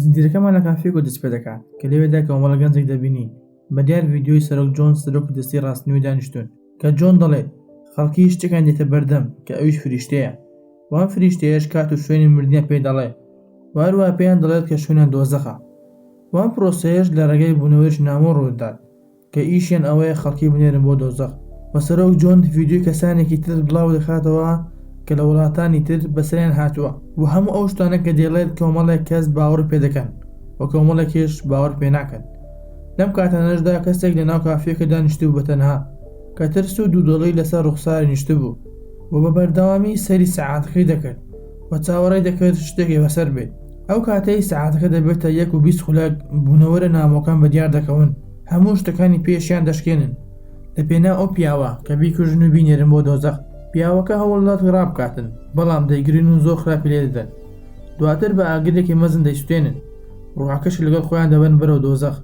زنجیرەکەمان لە کافێکەوە دەست پێدەکات کە لەوێدا کۆمەڵە گەنجێک دەبینین بە دیار ڤیدیۆی سەرۆک جۆن سەرۆکی دەستەی ڕاستنوێ دانیشتوون کە جۆن دەڵێت خەڵکی شتێکیان دێتە بەردەم کە ئەویش فریشتەیە و ئەم فریشتەیەش کات و شوێنی مردنیان پێ دەڵێ و هەروەها پێیان دەڵێت کە شوێنیان دۆزەخە و ئەم پرۆسەیەش لە ڕێگای بوونەوەرێکی نامۆ ڕوودەدات کە ئیشیان ئەوەیە خەڵکی بنێرن بۆ دۆزەخ و سەرۆک جۆن ڤیدیۆی کەسانێکی تر بڵاو دەکاتەوە کە لە وڵاتانی تر بەسەریان هاتووە و هەموو ئەو شتانە کە دەیڵێت کۆمەڵێک کەس باوەڕی پێ دەکەن و کۆمەڵێکیش باوەڕ پێ ناکەن لەم کاتانەشدا کەسێک لە ناو کافیەکە دانیشتبوو بە تەنها کە ترس و دوودڵی لەسەر ڕوخساری نیشتبوو و بە بەردەوامی سەیری سەعاتەکەی دەکرد و چاوەڕێی دەکرد شتێکی بەسەر بێت. ئەو کاتەی سەعاتەکە دەبێتە یەک و 20 خولەک بوونەوەرە نامۆکان بەدیار دەکەون هەموو شتەکانی پێشیان دەشکێنن لە پێناو ئەو پیاوە کە بیکوژن و بینێرن بۆ دۆزەخ. پیاوەکە هەوڵدەدات ڕابکاتن بەڵام دەیگرن و زۆر خراپی لێدەدەن دواتر بە ئاگرێکی مەزن دەیسوتێنن ڕوحەکەشی لەگەڵ خۆیان دەبەن بەرەو دۆزەخ.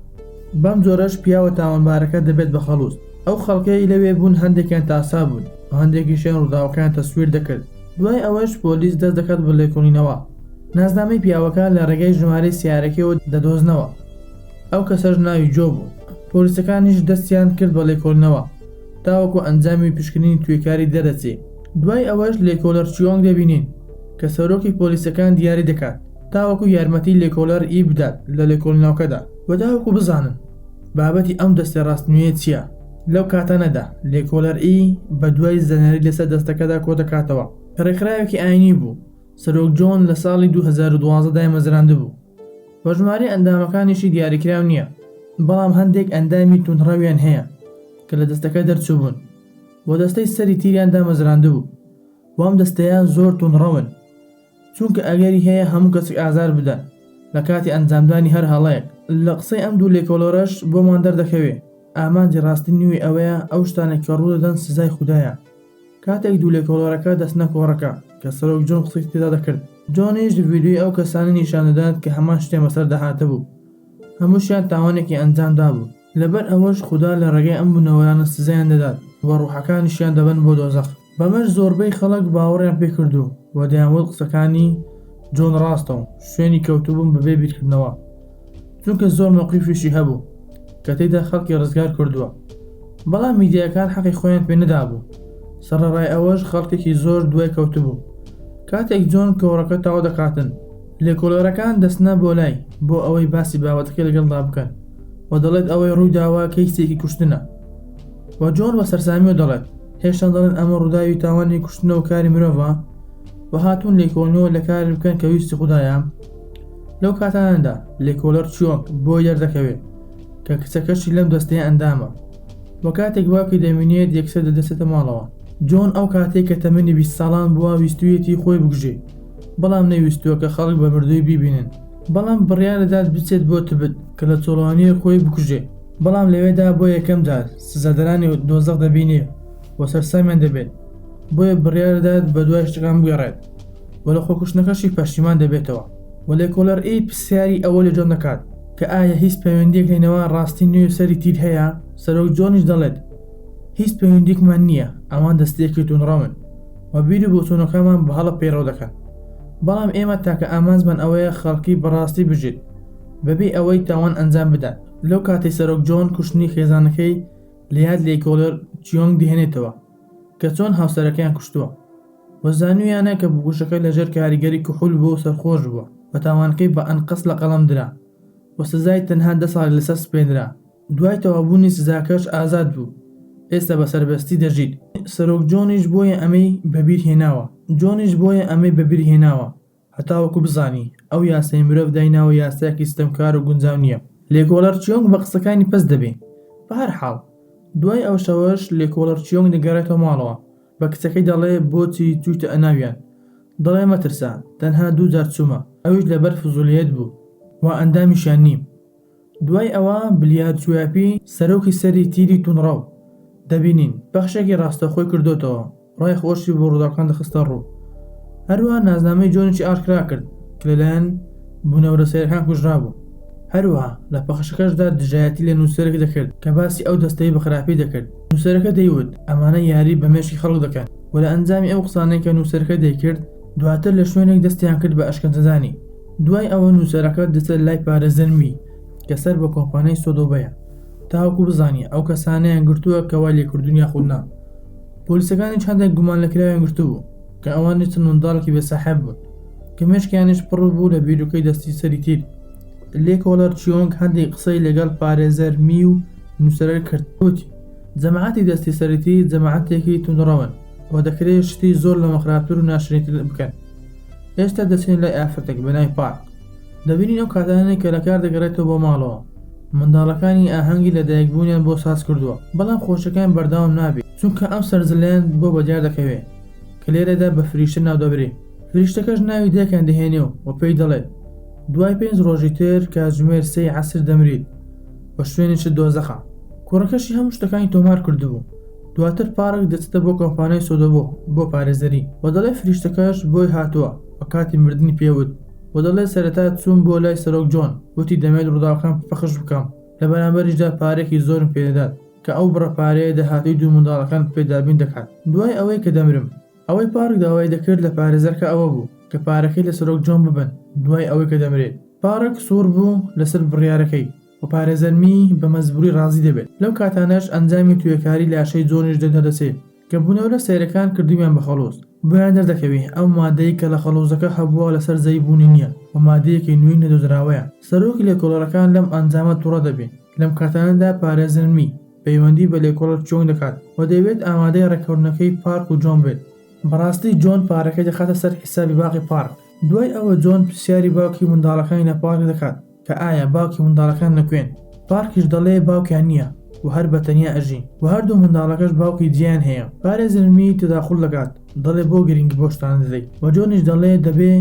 بەم جۆرەش پیاوە تاوانبارەکە دەبێت بە خەڵوز. ئەو خەڵکەی لەوێ بوون هەندێکیان تاسابوون و هەندێکیشیان ڕووداوەکەیان تەسویر دەکرد. دوای ئەوەش پۆلیس دەست دەکات بە لێکۆڵینەوە. ناسنامەی پیاوەکە لە ڕێگای ژمارەی سەیارەکەیەوە دەدۆزنەوە. ئەو کەسەش ناوی جۆ بوو. پۆلیسەکانیش دەستیان کرد بە لێکۆڵینەوە تاوەکو ئەنجامی پشکنینی توێکاری دەردەچێ. دوای ئەوەش لێکۆڵەر چیۆنگ دەبینین کە سەرۆکی پۆلیسەکان دیاری دەکات تاوەکو یارمەتی لێکۆڵەر ئی بدات لە لێکۆڵینەوەکەدا و تاوەکو بزانن بابەتی ئەم دەستەی ڕاست نوێیە چییە. لەو کاتانەدا لێکۆڵەر ئی بەدوای زانیاری لەسەر دەستەکەدا کۆدەکاتەوە کە ڕێکخراوێکی ئاینی بوو سەرۆک جۆن لە ساڵی 2012 دایمەزراندبوو و ژمارەی ئەندامەکانیشی دیاریکراو نییە، بەڵام هەندێک ئەندامی توندڕەویان هەیە کە لە دەستەکە دەرچووبوون و دەستەی سەری تیریان دامەزراندبوو و ئەم دەستەیە زۆر توندڕەون چونکە ئەگەری هەیە هەموو کەسێک ئازار بدەن لە کاتی ئەنجامدانی هەر هەڵەیەک. لە قسەی ئەم دوو لێکۆڵەرەش بۆمان دەردەکەوێ ئامانجی ڕاستی نوێ ئەوەیە ئەو شتانەی کە ڕوودەدەن سزای خودایە. کاتێک دوو لێکۆڵەرەکە دەچنە کۆڕەکە کە سەرۆک جۆن قسەی تێدا دەکرد، جۆنیش ڤیدیۆی ئەو کەسانە نیشان دەدات کە هەمان شتیان بەسەر داهاتبوو، هەمووشیان تاوانێکی ئەنجام دابوو، لەبەر ئەوەش خودا لە ڕێگای ئەم بوونەوەرانە سزایان دەدات و ڕوحەکانیشیان دەبەن بۆ دۆزەخ. بەمەش زۆربەی خەڵک باوەڕیان پێکردو و دەیانوت قسەکانی جۆن ڕاستە و شوێنی کەوتبوون بەبێ بیرکردنەوە، چونکە زۆر مەوقیفیشی هەبوو کە تێیدا خەڵکی ڕزگار کردووە، بەڵام میدیاکان حەقی خۆیان پێ نەدابوو، سەڕەڕای ئەوەش خەڵکێکی زۆر دوای کەوتبوو. کاتێک جۆن کۆڕەکە تەواو دەکاتن، لێکۆڵەرەکان دەچنە بۆ لای بۆ ئەوەی باسی بابەتەکەی لەگەڵدا بکەن و دەڵێت ئەوەی ڕوویداوە کەیسێکی کوشتنە و جۆن بە سەرسامیەوە دەڵێت هێشتا دەڵێن ئەمە ڕووداوی تاوانی کوشتنە و کاری مرۆڤە و هاتوون لێکۆڵینەوە لە کارێک بکەن کە ویستی خودایە. لەو کاتانەدا لێکۆڵەر چیۆنگ بۆی دەردەکەوێت کە کچەکەشی لەم دەستەیە ئەندامە و کاتێک باوکی دەبینێت یەکسەر دەچێتە ماڵەوە. جۆن ئەو کاتەی کە تەمەنی 20 ساڵان بووە ویستوویەتی خۆی بکوژێ بەڵام نەیویستووە کە خەڵک بە مردووی بیبینن بەڵام بڕیار دەدات بچێت بۆ تبت کە لە چۆڵەوانییەک خۆی بکوژێ بەڵام لەوێدا بۆ یەکەم جار سزادرانی دۆزەخ دەبینێ و سەرسامیان دەبێت بۆیە بڕیار دەدات بەدوای شتەکان بگەڕێت و لە خۆکوشتنەکەشی پەشیمان دەبێتەوە و لێکۆڵەر ئی پرسیاری ئەوە لە جۆن دەکات کە ئایا هیچ پەیوەندییەک لە نێوان ڕاستی نوێ و سەری تیر هەیە؟ سەرۆک جۆنیش دەڵێت هیچ پەیوەندییەکمان نییە، ئەوان دەستەیەکی توندڕەون و بیر و بۆچوونەکانمان بە هەڵە پەیڕەو دەکەن، بەڵام ئێمە تاکە ئامانجمان ئەوەیە خەڵکی بە ڕاستی بژیت بەبێ ئەوەی تاوان ئەنجام بدات. لەو کاتەی سەرۆک جۆن کوشتنی خێزانەکەی لە یاد لێکۆڵەر چیۆنگ دەهێنێتەوە کە چۆن هاوسەرەکەیان کوشتووە و زانیویانە کە بکوژەکە لەژێر کاریگەری کحول بووە و سەرخۆش بووە و تاوانەکەی بە ئەنقەست لە قەڵەم درا و سزای تەنها دە ساڵی لەسەر سپێنرا. دوای تەواوبوونی سزاکەش ئازاد بوو، ئێستا بە سەربەستی دەژیت. سەرۆک جۆنیش بۆیە ئەمەی بەبیر هێناوە. جۆنیش بۆیە ئەمەی بەبیر هێناوە هەتاوەکو بزانی ئەو یاسای مرۆڤ دایناوە یاسایەکی ستەمکار و گونجاو نییە. لێکۆڵەر چیۆنگ بە قسەکانی پەست دەبێ. بەهەرحاڵ، دوای ئەو شەوەش لێکۆڵەر چیۆنگ دەگەڕێتەوە ماڵەوە، بە کچەکەی دەڵێ بۆچی چوویتە ئەناویان؟ دەڵێ مەترسە، تەنها دوو جار چوومە، ئەویش لەبەر فزولیەت بوو و ئەندامیشیان نیم. دوای ئەوە بلیار چویاپی سەرۆکی سەری تیری توندڕەو دەبینین پەخشێکی ڕاستەوخۆی کردۆتەوە ڕای خۆشی بۆ ڕووداوەکان دەخستە ڕوو هەروەها نازنامەی جۆنیشی ئاشکرا کرد کە لەلایەن بوونەوەرە سەیرەکان کوژرابوو هەروەها لە پەخشەکەشدا دژایەتی لە نووسەرێک دەکرد کە باسی ئەو دەستەی بە خراپی دەکرد نووسەرەکە دەیوت ئەمانە یاری بە مێشکی خەڵک دەکەن و لە ئەنجامی ئەو قسانەی کە نووسەرەکە دەیکرد دواتر لە شوێنێک دەستیان کرد بە ئەشکەنجەدانی. دوای ئەوە نووسەرەکە دەچێت لای پارێزەر می کە سەر بە کۆمپانیای سۆدۆبەیە تاوەکو بزانێ ئەو کەسانەیان گرتووە کە وای لێکردوون یاخود نا. پۆلیسەکانیش هەندێک گومانلێکراویان گرتبوو کە ئەوانیش چەند منداڵێکی بێ ساحێب بوون کە مێشکیانیش پڕ بوو لە بیرۆکەی دەستی سەری تیر. لێکۆڵەر چیۆنگ هەندێک قسەی لەگەڵ پارێزەر می و نووسەرەکە کرد وتی، جەماعەتی دەستی سەری تیر جەماعەتێکی توندڕەون و دەکرێ شتی زۆر لەمە خراپتر و ناشرینتر بکەن. ئێستا دەچینە لای ئافرەتێک بە ناوی پارک. دەبینین ئەو کاتانەی کە لە کار دەگەڕێتەوە بۆ ماڵەوە، منداڵەکانی ئاهەنگی لەدایکبوونیان بۆ ساز کردووە، بەڵام خۆشیەکەیان بەردەوام نابێ، چونکە ئەم سەرزلەیان بۆ بەدیار دەکەوێ کە لێرەدا بە فریشتە ناودەبرێ. فریشتەکەش ناوی دایکیان دەهێنێ و پێی دەڵێت، دوای پێنج ڕۆژی تر کاتژمێر سێی عەسر دەمریت و شوێنیشت دۆزەخە. کوڕەکەشی هەموو شتەکانی تۆمار کردبوو. دواتر پارک دەچێتە بۆ کۆمپانیای سۆدۆبۆ بۆ پارێزەری و دەڵێ فریشتەکەش بۆی هاتووە و کاتی مردنی پێ وت و دەڵێ سەرەتا چووم بۆ لای سەرۆک جۆن وتی دەمەوێت ڕووداوەکان پەخش بکەم لە بەرامبەریشدا پارەیەکی زۆرم پێ دەدات کە ئەو بڕە پارەیە داهاتووی دوو منداڵەکان پێ دابین دەکات دوای ئەوەی کە دەمرم. ئەوەی پارک داوای دەکرد لە پارێزەرکە ئەوە بوو کە پارەکەی لە سەرۆک جۆن ببەن دوای ئەوەی کە دەمرێت. پارک سوور بوو لەسەر بڕیارەکەی و پارێزەر می بە مەجبوری ڕازی دەبێت. لەو کاتانەش ئەنجامی توێکاری لاشەی جۆنیش دەردەچێت کە بوونەوەرە سەیرەکان کردبوویان بە خەڵوز. بۆیان دەردەکەوێ ئەو مادەی کە لە خەڵوزەکە هەبووە لەسەر زەوی بوونی نییە و مادەیەکی نوێی نەدۆزراوەیە. سەرۆکی لێکۆڵەرەکان لەم ئەنجامە توڕە دەبێ. لەم کاتانەدا پارێزەر می پەیوەندی بە لێکۆڵەر چیۆنگ دەکات و دەیەوێت ئامادەی ڕێککەوتنەکەی پارک و جۆن بێت. بەڕاستی جۆن پارەکەی دەخاتە سەر حیسابی باقی پارک. دوای ئەوە جۆن پرسیاری باوکی منداڵەکانی لە پارک دەکات کە ئایا باوکی منداڵەکان لە کوێن؟ پارکیش دەڵێ باوکیان نییە و هەر بە تەنیا ئەژین و هەردوو منداڵەکەش باوکی جیایان هەیە. پارێزەر می تەداخول دەکات دەڵێ بۆ گرنگی بەو شتانە دەدەیت و جۆنیش دەڵێ دەبێ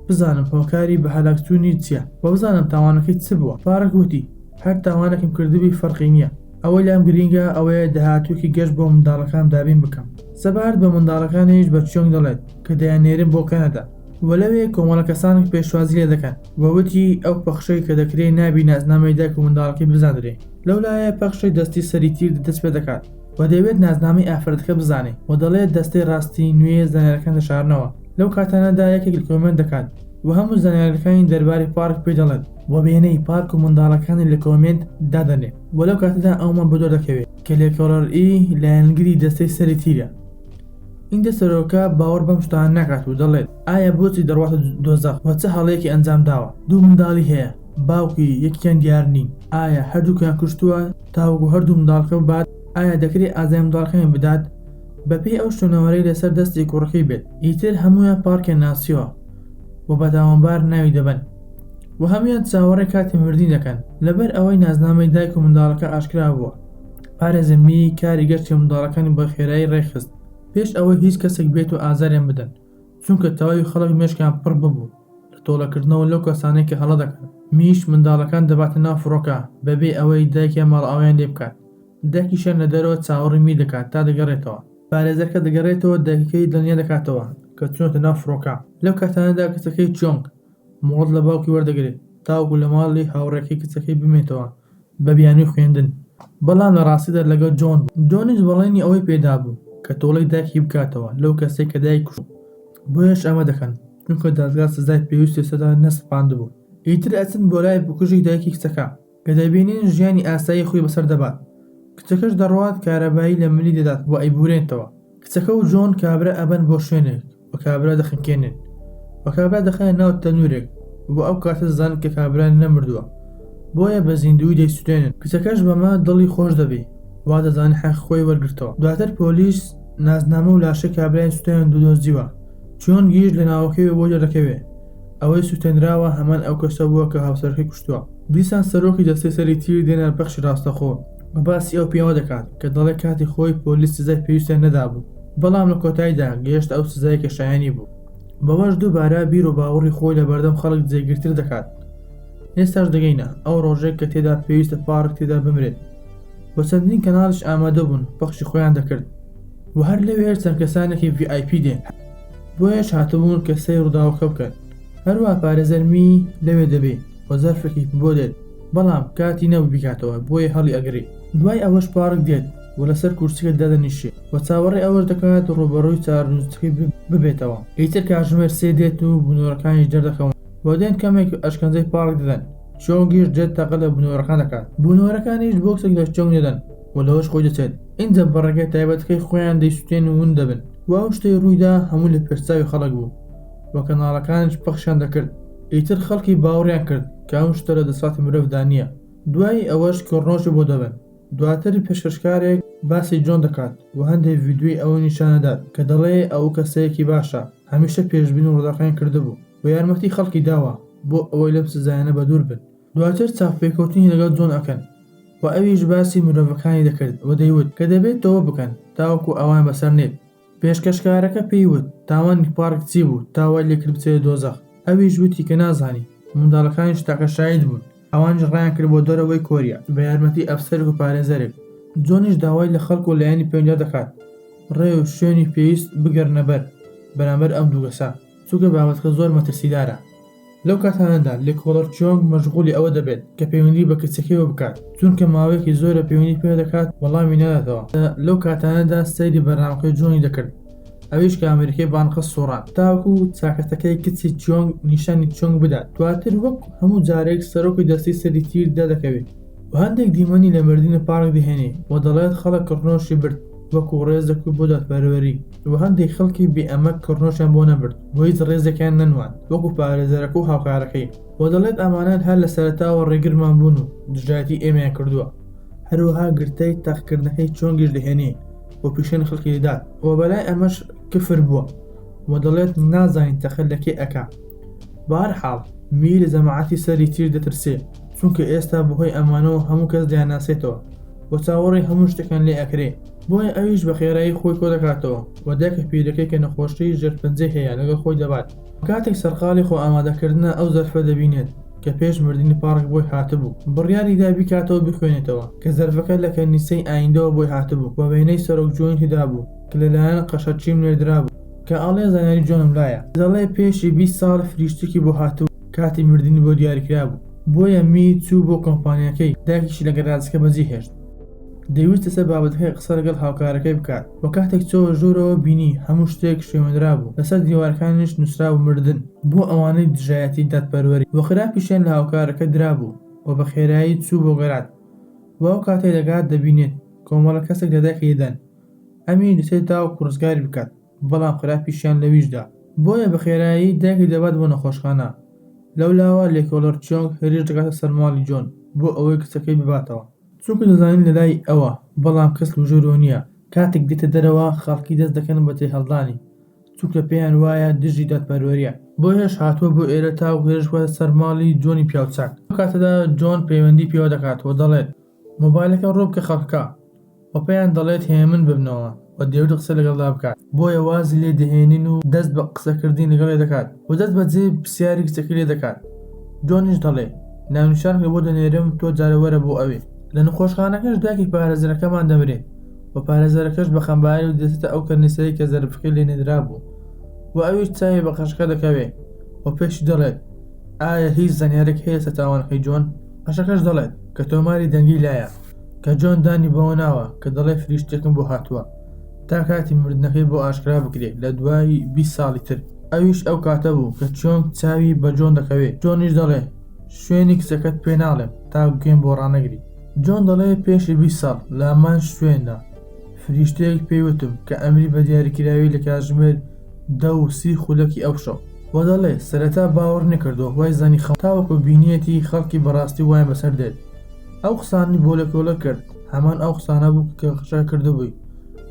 بزانم هۆکاری بە هەلاکچوونی چییە و بزانم تاوانەکەی چ بووە. پارک وتی هەر تاوانێکم کردبی فەرقی نییە. ئەوەی لام گرینگە ئەوەیە داهاتووێکی گەش بۆ منداڵەکانم دابین بکەم. سەبارەت بە منداڵەکانیش بە چیۆنگ دەڵێت کە دەیاننێرم بۆ کەنەدا و لەوێ کۆمەڵە کەسانێک پێشوازی لێ دەکەن و وتی ئەو پەخشەی کە دەکرێ نابی نازنامەی دایک و منداڵەکەی بزاندرێ. لەولایە پەخشی دەستی سەری تیر دەست پێ دەکات و دەیەوێت نازنامەی ئافرەتەکە بزانێ و دەڵێت دەستەی ڕاستی نوێ زانیارەکان دەشارنەوە. لەو کاتانەدا یەکێک comment دەکات و هەموو زانیاریەکانی دەربارەی پارک پێ دەڵێت و وێنەی پارک و منداڵەکانی لە comment دادەنێ و لەو کاتەدا ئەومان بۆ دەردەکەوێت کە لێکۆڵەر ئی لایەنگری دەستەی سەری تیرە. ئینجا سەرۆکە باوەڕ بەم شتانە ناکات و دەڵێت ئایا بۆچی دەڕواتە دۆزەخ و چ هەڵەیەکی ئەنجام داوە؟ دوو منداڵی هەیە باوکی یەکیان دیار نین ئایا هەردووکیان کوشتووە تاوەکو هەردوو منداڵەکە ببات؟ ئایا دەکرێ ئازای منداڵەکانی بدات؟ بەپێی ئەو شوێنەوارەی لەسەر دەستی کوڕەکەی بێت ئیتر هەموویان پارکیان ناسیوە و بە تاوانبار ناوی دەبەن و هەموویان چاوەڕێی کاتی مردنی دەکەن لەبەر ئەوەی نازنامەی دایک و منداڵەکە ئاشکرا بووە. پارێزەر می کاری گەشتی منداڵەکانی بە خێرایی ڕێکخست پێش ئەوەی هیچ کەسێک بێت و ئازاریان بدەن چونکە تەواوی خەڵک مێشکیان پڕ ببوو لە تۆڵەکردنەوە لەو کەسانەی کە هەڵە دەکەن. میش منداڵەکان دەباتە ناو فڕۆکە بەبێ ئەوەی دایکیان ماڵئاوایان لێ بکات. دایکیشیان لە دەرەوە چاوەڕێی میر دەکات تا دەگەڕێتەوە. پارێزەرکە دەگەڕێتەوە دایکەکەی دڵنیا دەکاتەوە کە چوونەتە ناو فڕۆکە. لەو کاتانەدا کچەکەی چیۆنگ مۆڵەت لە باوکی وەردەگرێت تاوەکو لە ماڵی هاوڕێکەی کچەکەی بمێنێتەوە بە بیانووی خوێندن. بەڵام لە ڕاستیدا لەگەڵ جۆن بوو. جۆنیش بەڵێنی ئەوەی پێدابوو کە تۆڵەی دایکی بکاتەوە لەو کەسەی کە دایکی کوشتووە. بۆیەش ئەمە دەکەن چونکە دادگا سزای پێویستی لەسەردا نەسەپاندبوو. ئیتر ئەچن بۆ لای بکوژی دایکی کچەکە. کە دەبینین ژیانی ئاسایی خۆی بەسەر دەبات کچەکەش دەڕوات کارەبایی لە ملی دەدات و ئەیبورێنتەوە کچەکە و جۆن کابرا ئەبەن بۆ شوێنێک و کابرا دەخنکێنن و کابرا دەخەنە ناو تەنورێک و ئەو کاتە دەزانن کە کابرا نەمردووە بۆیە بە زیندووی دەیسوتێنن کچەکەش بەمە دڵی خۆش دەبێ وا دەزانێ حەقی خۆی وەرگرتەوە دواتر پۆلیس نازنامە و لاشەی کابرای سوتایان دۆزیوە چیۆنگیش لە ناوەکەی بۆی دەردەکەوێ ئەوەی سوتێنراوە هەمان ئەو کەسە بووە کە هاوسەرەکەی کوشتووە. دیسان سەرۆکی دەستەی سەری تیر دێنە پەخشی ڕاستەخۆ و باسی ئەو پیاوە دەکات کە دەڵێ کاتی خۆی پۆلیس سزای پێویستیان نەدابوو بەڵام لە کۆتاییدا گەیشتە ئەو سزایەی کە شایەنی بوو. بەوەش دووبارە بیر و باوەڕی خۆی لە بەردەم خەڵک جێگیرتر دەکات. ئێستاش دەگەینە ئەو ڕۆژەی کە تێدا پێویستە پارک تێدا بمرێت و چەندین کەناڵیش ئامادە بوون پەخشی خۆیان دەکرد و هەر لەوێش چەند کەسانێکی VIP دێن بۆیەش هاتبوون کە سەیری ڕووداوەکە بکەن. هەروا پارێزەر می لەوێ دەبێ و زەرفێکی بۆ دێت بەڵام کاتی نەبوو بیکاتەوە بۆیە هەڵی ئەگرێ. دوای ئەوەش پارک دێت و لەسەر کورسیکە دادەنیشێ و چاوەڕێی ئەوەش دەکات ڕووبەڕووی چارەنووسەکەی ببێتەوە. ئیتر کاتژمێر سێ دێت و بنۆرەکانیش دەردەکەون. و دێن کەمێک ئەشکەنجەی پارک دەدەن، چیۆنگیش دێت تەقە لە بونەوەرەکان دەکات، بونەوەرەکانیش بۆکسێک لە چیۆنگ دەدەن و لەوەش خۆی دەچێت، ئینجا بە ڕێگای تایبەتەکەی خۆیان دەیسوتێنن و ون دەبن. و ئەو شتەی ڕوویدا هەموو لە پێش چاوی خەڵک بوو و کەناڵەکانیش پەخشیان دەکرد، ئیتر خەڵکی باوەڕیان کرد کە ئەم شتە لە دەسەڵاتی مرۆڤدا نییە. دوای ئەوەش کڕنۆشی بۆ دەبەن. دواتر پێشکەشکارێک باسی جۆن دەکات و هەندێ ڤیدیۆی ئەوی نیشان دەدات کە دەڵێ ئەو کەسێکی باشە، هەمیشە پێشبینی ڕووداوەکانی کردبوو و یارمەتی خەڵکی داوە بۆ ئەوەی لەم سزایانە بەدوور بن. دواتر چاوپێکەوتنی لەگەڵ جۆن ئەکەن و ئەویش باسی مرۆڤەکانی دەکرد و دەیوت کە دەبێت تۆبە بکەن تاوەکو ئەوان بەسەر نێت. پێشکەشکارەکە پێی وت تاوانی پارک چی بوو تا وای لێکرد بچێتە دۆزەخ؟ ئەویش وتی کە نازانی، منداڵەکانیش تاکە شاهید بوون، ئەوانیش ڕایان کرد بۆ دەرەوەی کۆریا بە یارمەتی ئەفسەرێک و پارێزەرێک. جۆنیش داوای لە خەڵک و لایەنی پەیوەندیدار دەکات ڕێ و شوێنی پێویست بگرنە بەر بەرامبەر ئەم دوو کەسە، چونکە بابەتەکە زۆر مەترسیدارە. لەو کاتانەدا لێکۆڵەر چیۆنگ مەشغوڵی ئەوە دەبێت کە پەیوەندی بە کچەکەیەوە بکات، چونکە ماوەیەکی زۆرە پەیوەندی پێوە دەکات وەڵامی ناداتەوە، لەو کاتانەدا سەیری بەرنامەکەی جۆنی دەکرد، ئەویش کامێرەکەی بانقەست سوڕاند تاوەکو چاکەتەکەی کچی چیۆنگ نیشانی چیۆنگ بدات، دواتر وەک هەموو جارێک سەرۆکی دەستەی سەری تیر دەردەکەوێت و هەندێک دیمەنی لە مردنی پارک دەهێنێ و دەڵێت خەڵک کڕنۆشی برد وەکو ڕێزێک بۆ دادپەروەری. و هەندێک خەڵکی بێ ئەمەک کڕنۆشیان بۆ نەبرد و هیچ ڕێزێکیان نەنواند وەکو پارێزەرەکە و هاوکارەکەی و دەڵێت ئەمانە هەر لە سەرەتاوە ڕێگرمان بوون و دژایەتی ئێمەیان کردووە. هەروەها گرتەی تەقکردنەکەی چۆنگیش دەهێنێ و پیشانی خەڵکی دەدات و بەلای ئەمەش کفر بووە و دەڵێت نازانین تەقە لە کێ ئەکا. بەهەرحاڵ می لە جەماعەتی سەری تیر دەترسێ چونکە ئێستا بەهۆی ئەمانەوە هەموو کەس دەیانناسێتەوە و چاوەڕێی هەموو شتێکیان لێ ئەکرێ. بۆیە ئەویش بە خێرایی خۆی کۆدەکاتەوە و دایکە پیرەکەی کە نەخۆشیی ژێرپەنجەی هەیە لەگەڵ خۆی دەبات. کاتێک سەرقاڵی خۆ ئامادەکردنە ئەو زەرفە دەبینێت کە پێش مردنی پارک بۆی هاتبوو. بڕیاری دا بیکاتەوە بیخوێنێتەوە کە زەرفەکە لە کەنیسەی ئایندەوە بۆی هاتبوو و وێنەی سەرۆک جۆنی تێدابوو کە لەلایەن قەشە چیم نێردرابوو کە ئەڵێ زانیاری جۆنم لایە. دەڵێ پێشی 20 ساڵ فریشتێکی بۆ هاتبوو کاتی مردنی بۆ دیاریکرابوو. بۆیە می چوو بۆ کۆمپانیاکەی دایکیشی لە گەراجەکە بەجێهێشت. دەیویست لەسەر بابەتەکەی قسە لەگەڵ هاوکارەکەی بکات و کاتێک چۆوە ژوورەوە بینی هەموو شتێک شێوێنرابوو، لەسەر دیوارەکانیش نووسرابوو مردن بۆ ئەوانەی دژایەتی دادپەروەری و خراپیشیان لە هاوکارەکە درابوو و بە خێرایی چوو بۆ گەراج و ئەو کاتەی دەگات دەبینێت کۆمەڵە کەسێک لە دایکی دەدەن ئەمیش دەچێت تاوەکو ڕزگاری بکات بەڵام خراپیشیان لەویش دا بۆیە بە خێرایی دایکی دەبات بۆ نەخۆشخانە لەولاوە لێکۆڵەر چیۆنگ هێرش دەکاتە سەر ماڵی جۆن بۆ ئەوەی کچەکەی بباتەوە. چونکە دەزانین لەلای ئەوە، بەڵام کەس لەژوورەوە نییە، کاتێک دێتە دەرەوە خەڵکی دەست دەکەن بە تێهەڵدانی، چونکە پێیان وایە دژی دادپەروەرییە. بۆیەش هاتووە بۆ ئێرە تاوەکو هێرش بکاتە سەر ماڵی جۆنی پیاوچاک. لەو کاتەدا جۆن پەیوەندی پێوە دەکات و دەڵێت، مۆبایلەکە ڕووبکە خەڵکەکە. و پێیان دەڵێت هێمن ببنەوە و دەیەوێت قسە لەگەڵدا بکات، بۆیە وازی لێ دەهێنین و دەست بە قسەکردنی لەگەڵی دەکات و دەست بەجێ پرسیاری کچەکەی لێ دەکات، جۆنیش دەڵێ ناونیشانەکەت بۆ دەنێرم تۆ جارێ وەرە بۆ ئەوێ. لە نەخۆشخانەکەش دایکی پارێزەرەکەمان دەمرێ و پارێزەرەکەش بە خەمباری دەچێتە ئەو کەنیسەی کە زەرفەکەی لێ نێدرابوو و ئەویش چاوی بە قەشەکە دەکەوێ و پێشی دەڵێت ئایا هیچ زانیارێک هەیە لەسەر تاوانەکەی جۆن؟ قەشەکەش دەڵێت کە تۆماری دەنگی لایە. کە جۆن دانی بەوە ناوە کە دەڵێ فریشتێکم بۆ هاتووە تا کاتی مردنەکەی بۆ ئاشکرا بکرێ لە دوای 20 ساڵی تر ئەویش ئەو کاتە بوو کە چیۆنگ چاوی بە جۆن دەکەوێ جۆنیش دەڵێ شوێنی کچەکەت پێ ناڵێم تا گوێم بۆ ڕانەگری جۆن دەڵێ پێشی 20 ساڵ لە هەمان شوێندا فریشتەیەک پێی وتم کە ئەمری بە دیاریکراوی لە کاتژمێر 10:30 خولەکی ئەو شەو وە دەڵێ سەرەتا باوەڕ نەکردووە وای زانی خەونە تاوەکو بینیەتی خەڵکی بەڕاستی وایان بەسەر دێت ئەو قسانەی بۆ لێکۆڵەر کرد هەمان ئەو قسانە بوو کە قەشەکە کردبووی.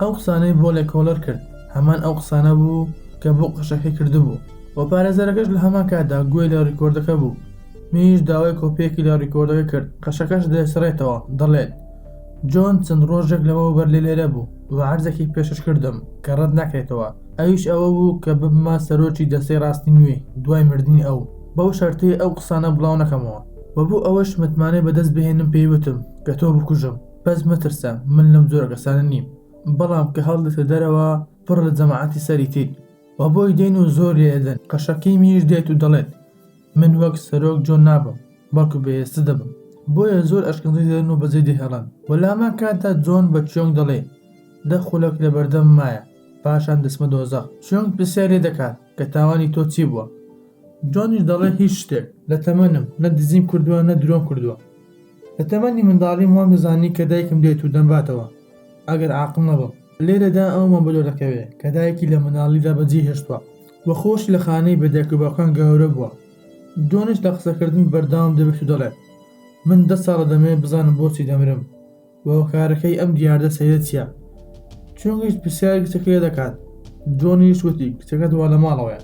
ئەو قسانەی بۆ لێکۆڵەر کرد هەمان ئەو قسانە بوو کە بۆ قەشەکەی کردبوو. وە پارێزەرەکەش لە هەمان کاتدا گوێی لە ڕیکۆردەکە بوو. منیش داوای کۆپییەکی لە ڕیکۆردەکە کرد. قەشەکەش دەیسڕێتەوە دەڵێت، جۆن چەند ڕۆژێک لەمەوبەر لێرە بوو و عەرزێکی پێشکەش کردم کە ڕەت ناکرێتەوە، ئەویش ئەوە بوو کە ببمە سەرۆکی دەستەی ڕاستی نوێ دوای مردنی ئەو، بەو شەرتەی ئەو قسانە بڵاو نەکەمەوە. وە بۆ ئەوەش متمانەی بەدەست بهێنم پێی وتم کە تۆ بکوژم بەس مەترسە من لەم جۆرە کەسانە نیم بەڵام کە هەڵدێتە دەرەوە پڕ لە جەماعەتی سەری تیت و بۆی دێن و زۆر لێ ئەدەن قەشە کیمیش دێت و دەڵێت من وەک سەرۆک جۆن نابم بەڵکو بەهێزتر دەبم بۆیە زۆر ئەشکەنجەی دەدەن و بەجێی دەهێڵن وە لەهەمان کاتدا جۆن بە چیۆنگ دەڵێ دە خولەک لەبەردەمم مایە پاشان دەچمە دۆزەخ چیۆنگ پرسیاری لێ دەکات کە تاوانی تۆ چی بووە؟ جۆنیش دەڵێ هیچ شتێک، لە تەمەنم نە دزیم کردووە نە درۆم کردووە. لە تەمەنی منداڵیم وام دەزانی کە دایکم دێت و دەمباتەوە ئەگەر عاقڵ نەبم. لێرەدا ئەوەمان بۆ دەردەکەوێ کە دایکی لە منداڵیدا بەجێی هێشتووە و خۆشی لە خانەی بێ دایک و باوکان گەورە بووە. جۆنیش لە قسەکردن بەردەوام دەبێت و دەڵێت، من دە ساڵە دەمەوێت بزانم بۆچی دەمرم و هۆکارەکەی ئەم دیاردە سەیرە چییە؟ چۆنگیش پرسیاری کچەکەی لێ دەکات، جۆنیش وتی کچەکەت وا لە ماڵەوەیە،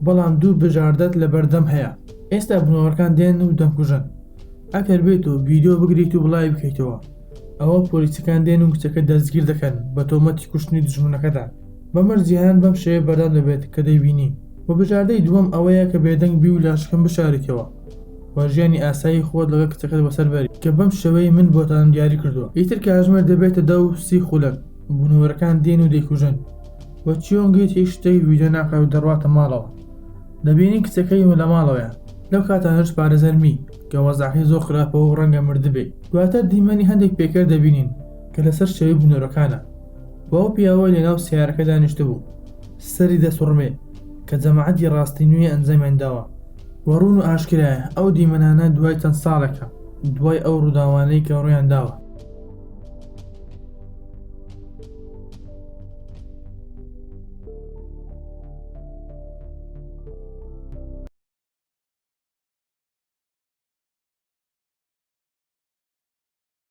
بەڵام دوو بژاردەت لەبەردەم هەیە، ئێستا بنەوەرەکان دێن و دەمکوژن، ئەگەر بێت و ڤیدیۆ بگریت و بڵاوی بکەیتەوە، ئەوە پۆلیسەکان دێن و کچەکەت دەستگیر دەکەن بە تۆمەتی کوشتنی دوژمنەکەتان، بەمەش جیهان بەم شێوەیە بەردەوام دەبێت کە دەیبینی. وە بژاردەی دووەم ئەوەیە کە بێدەنگ بی و لاشەکەم بشاریتەوە و ژیانی ئاسایی خۆت لەگەڵ کچەکەت بەسەر بەری کە بەم شێوەیەی من بۆتانم دیاری کردووە. ئیتر کاژمێر دەبێتە دە و سی خولەک بوونەوەرەکان دێن و دەیکوژن و چیۆنگیش هیچ شتێک ڤیدیۆ ناکات و دەڕواتە ماڵەوە دەبینین کچەکەی لە ماڵەوەیە لەو کاتانەش پارێزەر می کە وەزعەکەی زۆر خراپە و ڕەنگە مردبێ دواتر دیمەنی هەندێک پێکەر دەبینین کە لەسەر شێوەی بوونەوەرەکانە و ئەو پیاوەی لەناو سەیارەکە دانیشتبوو سەری دەسوڕمێ کە جەماعەتی ڕاستی نوێ ئەنجامیان داوە و ڕوون و ئاشکرایە ئەو دیمەنانە دوای چەند ساڵێکە دوای ئەو ڕووداوانەی کە ڕوویان داوە.